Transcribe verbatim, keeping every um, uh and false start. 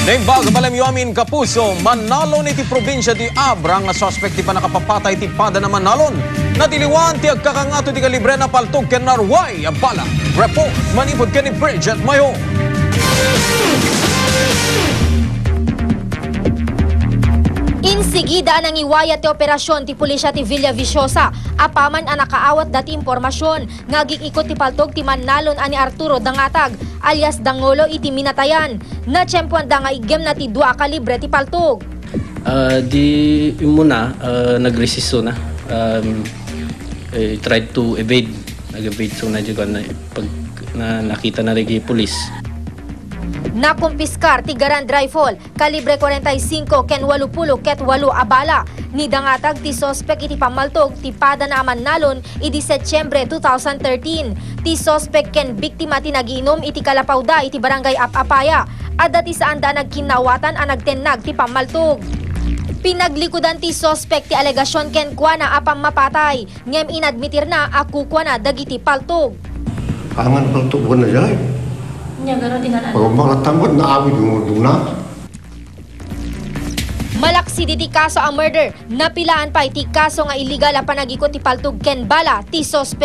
Naimbag a balayonmi, kapuso, mannalon iti probinsia ti Abra nga suspek ti pannakapapatay ti padana a mannalon. Natiliwan ti agkakangato ti kalibre a paltog ken narway a bala. Report manipud ken ni Bridget Mayo. Insigida a nangiwayat ti operasion ti pulisya ti Villaviciosa apaman a nakaawatda ti impormasion nga agik-ikot ti paltog ti mannalon a ni Arturo Dangatag alias Dangolo iti Minatayan. Naatsempoanda nga iggemna ti dua a kalibre ti paltog. Ah, di immuna, ah, nagresistona. Um, eh, tried to evade. Nag-evade so na di kuan na pag na, nakita na dagiti pulis. Nakumpiskar ti Garand Rifle, kalibre kwarenta y singko ken walupulo ket walo a bala. Nidangatag ti suspek iti pammaltog ti padana a mannalon idi Setyembre two thousand thirteen. Ti suspek ken biktima ti nagiinom iti kalapawda iti Barangay Apapaya. Adda ti saanda a nagkinnaawatan a nagtennag ti pammaltog. Pinaglikudan ti suspek ti alegasion kenkuana a pammapatay, ngem inadmitirna a kukuana dagiti paltog. Angan paltog wen na jay. Nya, garo, ti nan-, Pagmamalatamot na awid mo duna. Malaksid iti kaso a murder, napilaan pay ti kaso nga illegal a panagikot ti paltog ken bala ti suspek.